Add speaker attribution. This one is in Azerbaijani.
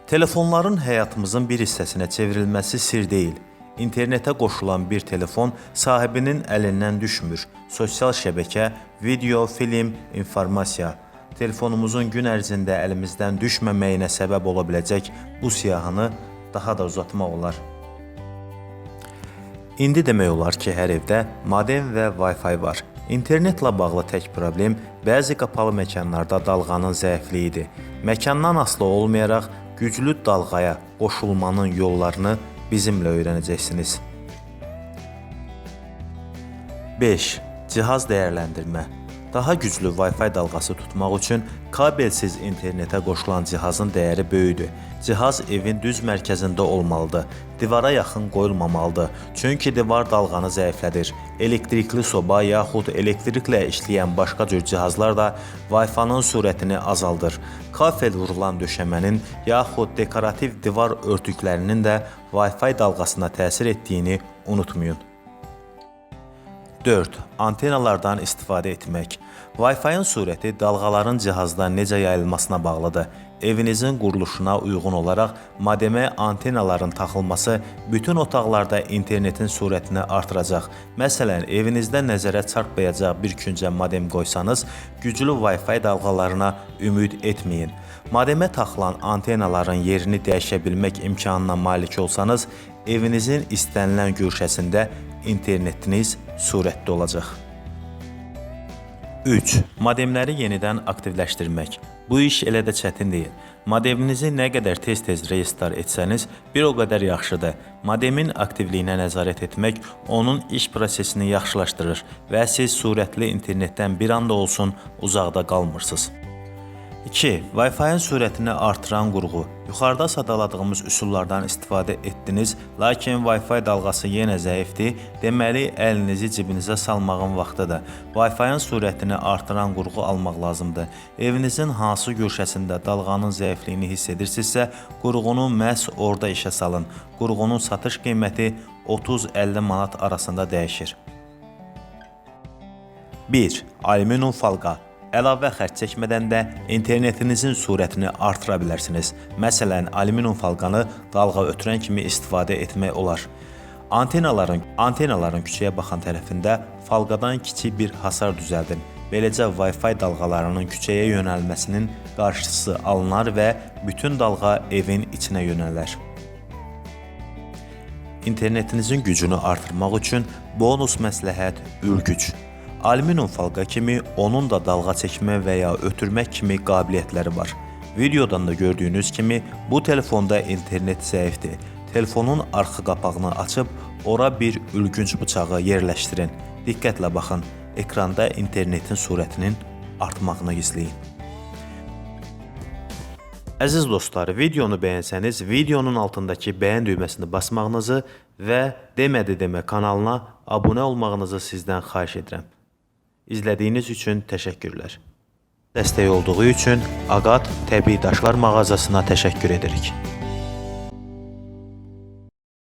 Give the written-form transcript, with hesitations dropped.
Speaker 1: Telefonların həyatımızın bir hissəsinə çevrilməsi sir deyil. İnternetə qoşulan bir telefon sahibinin əlindən düşmür. Sosial şəbəkə, video, film, informasiya. Telefonumuzun gün ərzində əlimizdən düşməməyinə səbəb ola biləcək bu siyahını daha da uzatmaq olar. İndi demək olar ki, hər evdə modem və Wi-Fi var. İnternetlə bağlı tək problem bəzi qapalı məkanlarda dalğanın zəifliyidir. Məkandan asılı olmayaraq güclü dalğaya qoşulmanın yollarını bizimlə öyrənəcəksiniz. 5. Cihaz dəyərləndirmə. Daha güclü Wi-Fi dalğası tutmaq üçün kabelsiz internetə qoşulan cihazın dəyəri böyükdür. Cihaz evin düz mərkəzində olmalıdır. Divara yaxın qoyulmamalıdır. Çünki divar dalğanı zəiflədir. Elektrikli soba yaxud elektriklə işləyən başqa cür cihazlar da Wi-Fi-nın sürətini azaldır. Kafel vurulan döşəmənin yaxud dekorativ divar örtüklərinin də Wi-Fi dalğasına təsir etdiyini unutmayın. 4. Antenalardan istifadə etmək. Wi-Fi-ın sürəti dalğaların cihazdan necə yayılmasına bağlıdır. Evinizin quruluşuna uyğun olaraq modemə antenaların taxılması bütün otaqlarda internetin sürətini artıracaq. Məsələn, evinizdə nəzərə çarpmayacaq bir küncə modem qoysanız, güclü Wi-Fi dalğalarına ümid etməyin. Modemə taxılan antenaların yerini dəyişə bilmək imkanına malik olsanız, evinizin istənilən guşəsində internetiniz sürətli olacaq. 3. Modemləri yenidən aktivləşdirmək. Bu iş elə də çətin deyil. Modeminizi nə qədər tez-tez restart etsəniz, bir o qədər yaxşıdır. Modemin aktivliyinə nəzarət etmək onun iş prosesini yaxşılaşdırır və siz sürətli internetdən bir anda olsun uzaqda qalmırsınız. 2. Wi-Fi-ın sürətini artıran qurğu. Yuxarıda sadaladığımız üsullardan istifadə etdiniz, lakin Wi-Fi dalğası yenə zəifdir. Deməli, əlinizi cibinizə salmağın vaxtıdır. Wi-Fi-ın sürətini artıran qurğu almaq lazımdır. Evinizin hansı guşəsində dalğanın zəifliyini hiss edirsinizsə, qurğunu məhz orada işə salın. Qurğunun satış qiyməti 30-50 manat arasında dəyişir. 1. Alüminium falqa. Əlavə xərc çəkmədən də internetinizin sürətini artıra bilərsiniz. Məsələn, alüminium falqanı dalğa ötürən kimi istifadə etmək olar. Antenaların küçəyə baxan tərəfində falqadan kiçik bir hasar düzəldin. Beləcə Wi-Fi dalğalarının küçəyə yönəlməsinin qarşısı alınar və bütün dalğa evin içinə yönələr. İnternetinizin gücünü artırmaq üçün bonus məsləhət ülgüc. Alüminium falqa kimi onun da dalğa çəkmə və ya ötürmək kimi qabiliyyətləri var. Videodan da gördüyünüz kimi bu telefonda internet zəifdir. Telefonun arxa qapağını açıb ora bir ülgünc bıçağı yerləşdirin. Diqqətlə baxın, ekranda internetin sürətinin artmağını izləyin. Əziz dostlar, videonu bəyənsəniz, videonun altındakı bəyən düyməsini basmağınızı və Demədi Demə kanalına abunə olmağınızı sizdən xahiş edirəm. İzlədiyiniz üçün təşəkkürlər. Dəstək olduğu üçün Aqat Təbii Daşlar mağazasına təşəkkür edirik.